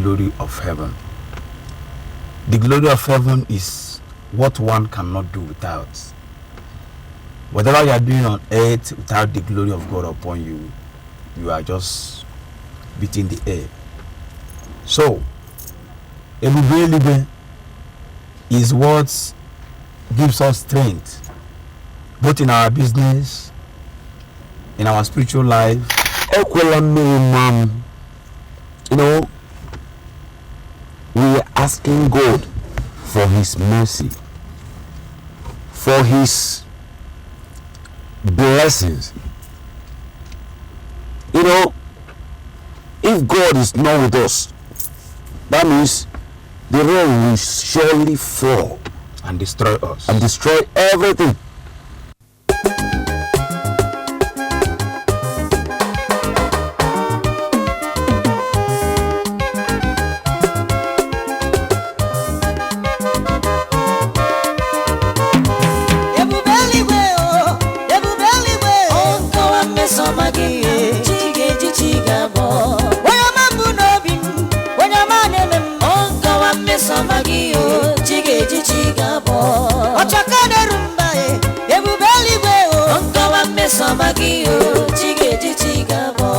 glory of heaven. The glory of heaven is what one cannot do without. Whatever you are doing on earth without the glory of God upon you, you are just beating the air. So, ebube eluigwe is what gives us strength, both in our business, in our spiritual life. Ekwela mmiri maa m. We are asking God for His mercy, for His blessings. If God is not with us, that means the rain will surely fall and destroy us and destroy everything. Ebube eluigwe o, ebube eluigwe o, nkọwa mmeso ọma gị, chi ga-eji chi ga-abọ. Onye ọma mbụ n'obi m, onye ọma na-eme m, o nkọwa mmeso ọma gị o, chi ga-eji chi ga-abọ. Ọchaka na-eru mba e, ebube eluigwe o, nkọwa mmeso ọma gị o, chi ga-eji chi ga-abọ.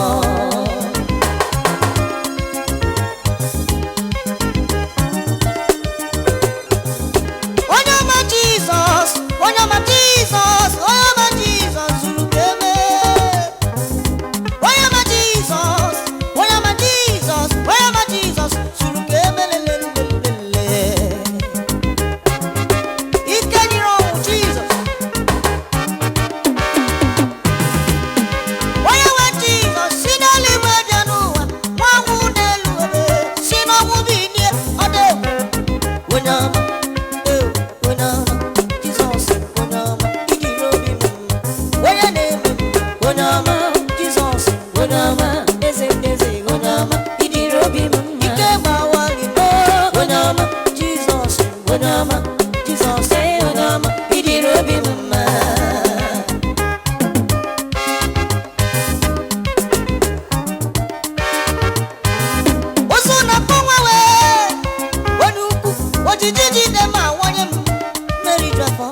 Onye ọma Jizọs, onye ọma Jizọs, onye ọma Jizọs zuru ka eme. Onye ọma Jizọs, onye ọma Jizọs, onye ọma Jizọs zuru ka eme lelelelele. Ike nyere ọnwụ Jizọs. Onye nwe Jizọs si n'eluigwe bịa n'ụwa, nwa anwụ n'elu ebe, si n'ọnwụ bilie, ọ dị egwu. Onye ọma, ee, onye ọma, Jizọs, onye ọma, ijiri obi m mma, onye na-eme m, onye ọma, Jizọs, onye ọma, eze ndị eze, onye ọma, ijiri obi m mma, ike gbawa gị, onye ọma, Jizọs, onye ọma, Jizọs, ee, onye ọma, ijiri obi m mma. Ozu na-akpọ nwa wee onye ukwu ojiji jide ma awanye m mmeri ju afọ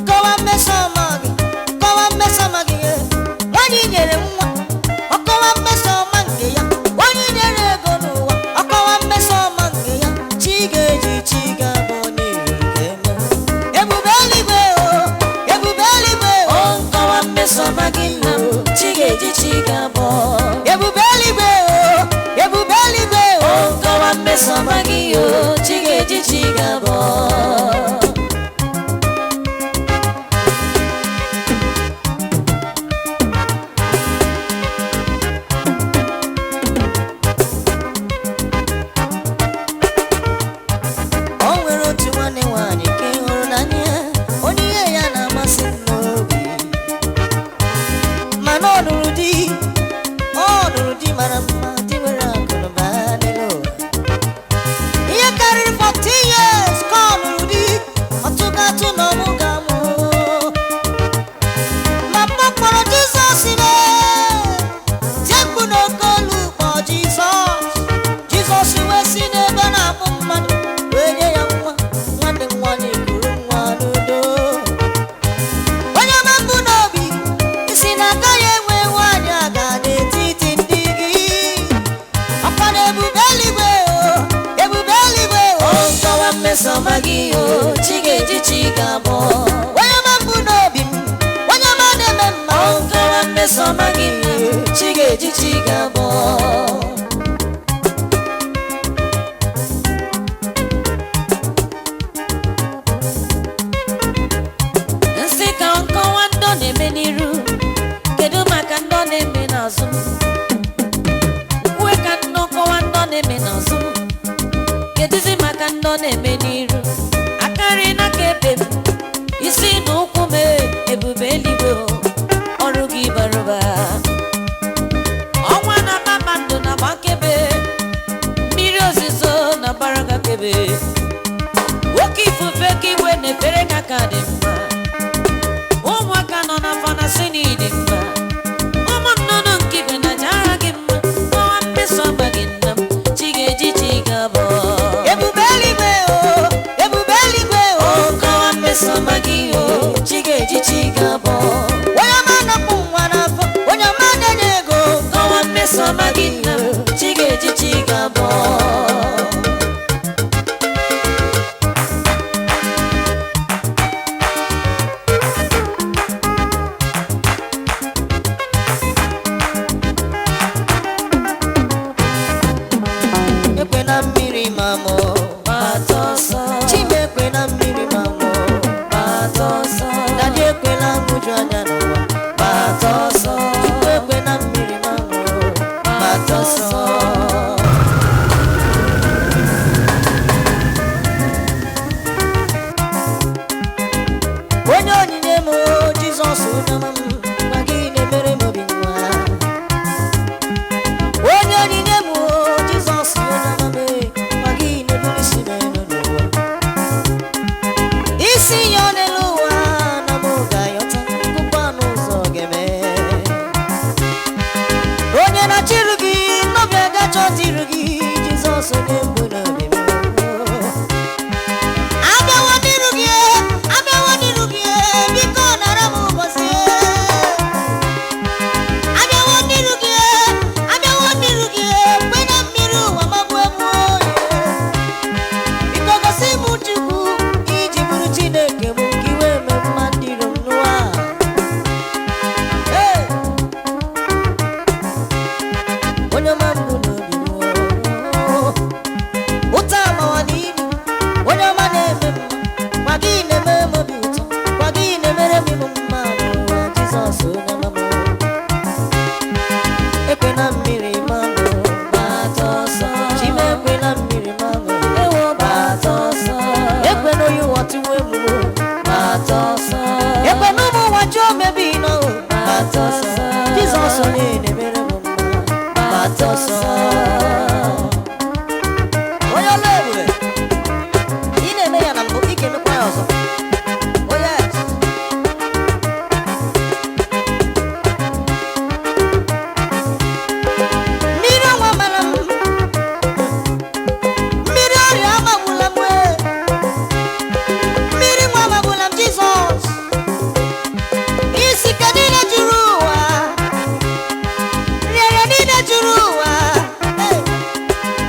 nkọwa mmeso ọma gị, nkọwa mmeso ọma gị, onye nyere nwa, ọkọwa mmeso ọma nke ya, onye nyere ego n'ụwa, ọkọwa mmeso ọma nke ya, chi ga-eji chi ga-abụ n'iri ga-eme. Ebube eluigwe o, ebube eluigwe o, nkọwa mmeso ọma gị nna m, chi ga-eji chi ga-abụ. Ebube eluigwe o, ebube eluigwe o, nkọwa mmeso ọma gị o, chi ga-eji chi ga-abụ. O nwere otu nwanne nwaanyị nke hụrụ n'anya, onye ihe ya na-amasị m n'obi, mana ọ nụrụ di, ọ nụrụ di mara mma, di nwere akụnụba n'elu ụwa. Ihe karịrị 14 years ka ọ nụrụ di, ọtụgatụ na ọmụ ga-amụ, ma mgbe ọ kpọrọ Jizọs mee tie mkpu n'oke olu kpọọ Jizọs, Jizọs wee si n'ebe na-akpụ mmadụ wee nye ya nwa. Nwanne m nwaanyị kuru nwa n'udo. Onye ọma mbụ n'obi isi na agaghị enwe nwaanyị aga n'etiti ndị gị, ọkwa na ebube eluigwe o, ebube eluigwe o, nkọwa mmeso ọma gị o, chi ga-eji chi ga-abọ. Onye ọma mbụ n'obi m, onye ọma na-eme mma, o nkọwa mmeso ọma gị, chi ga-eji chi ga-abọ. Nsị ka nkọwa ndọ na-eme n'iru, kedu maka ndọ na-eme n'azụ m? Kwue ka ndọ kọwa ndọ na-eme n'azụ m, kedụzi maka ndọ na-eme n'iru? Akarị n'aka ebe m isi na ụkwụ m, ebube eluigwe o, ọrụ gị bara ụba. Ọnwa na kpakpando na gbakebe, mmiri ozizo na gbara gakebe, oke ifufe ka igwe na-efere gị aka dị mma, ụmụaka nọ na fanasị dị mma, ụmụ nnụnụ nke igwe na jara gị mma. Kọwa mmeso ọma gị nna m, chi ga-eji chi m Chima ekwela mmiri ma m Dadi ekwela nhụju anya n'ụwa. Chukwu ekwela mmiri ma m gbata ọsọ. Onye onyinye m, Jizọs onye ọma m, gwa gị na-emere m obi nwa. Onye onyinye m, Jizọs onye ọma m, gwa gị na-ebuli isi m elu n'ụwa. Isi ya n'elu ụwa na m ga-ayọta nkụkwa n'ụzọ ga-eme. Onye na-achịrụ gị n'obi agacha ọtịrụ gị, Jizọs onye mbụ n'obi m. Abịawo n'iru gị, abịawo n'iru gị, biko nara m ụbọchị. Abịawo n'iru gị, abịawo n'iru gị, kwe na mmiri ụwa magbu egbu oye. Biko gosi m Chukwu iji bụrụ Chineke m ka iwe mee mma ndị iro m n'ụwa. Hey! Onye ọma mbụ n'obi m, ụta amawa n'imi, onye ọma na-eme mma, gwa gị na-eme m obi ụtọ, gwa gị na-emere m ịmụ mma n'ụwa, Jizọs onye ọma m. Ekwela mmiri ma m Chima ekwela mmiri ma m. Ekwela oyi ụwa tụwe m. Ekwela ụmụ ụwa jụọ m ebe ị nọ. Jizọs onye na-emere m mma, gbata ọsọ. Onye ọla ebube, ị na-eme ya na mbụ, ị ga-emekwa ya ọzọ. Oh yes. Mmiri ọnwa mara m, mmiri ọrịa amagbula m, ee. Mmiri nwa amagbula m, Jizọs. Isi ka niile juru ụwa, nrịarịa niile juru ụwa, ee.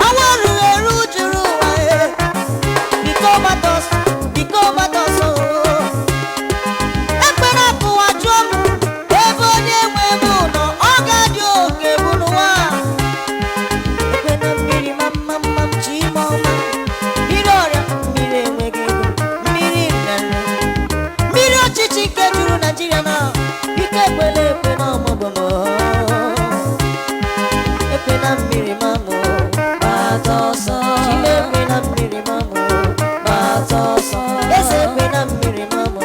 Ọnwa ruru eru juru ụwa, ee. Biko gbata ọsọ, biko gbata ọsọ, oo. Ekpere pụwa jụọ m ebe onye nwe m nọ, ọ ga-adị oke bụ n'ụwa. Ekwena mmiri ma mma mma m chi ime ọma, mmiri ọrịa, mmiri enweghị ego, mmiri nrịanrịa, mmiri ọchịchị nke juru Naijiria na biko ekwela, ekwe na ọmụgbọ m. Ekwena mmiri ma mụ Chima ekwena mmiri ma mụ. Eze ekwena mmiri ma mụ,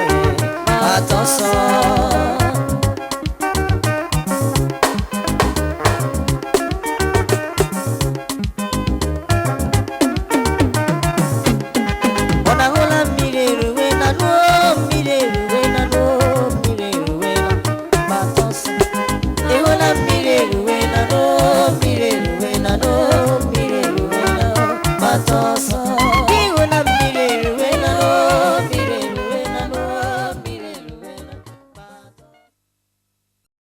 gbata ọsọ.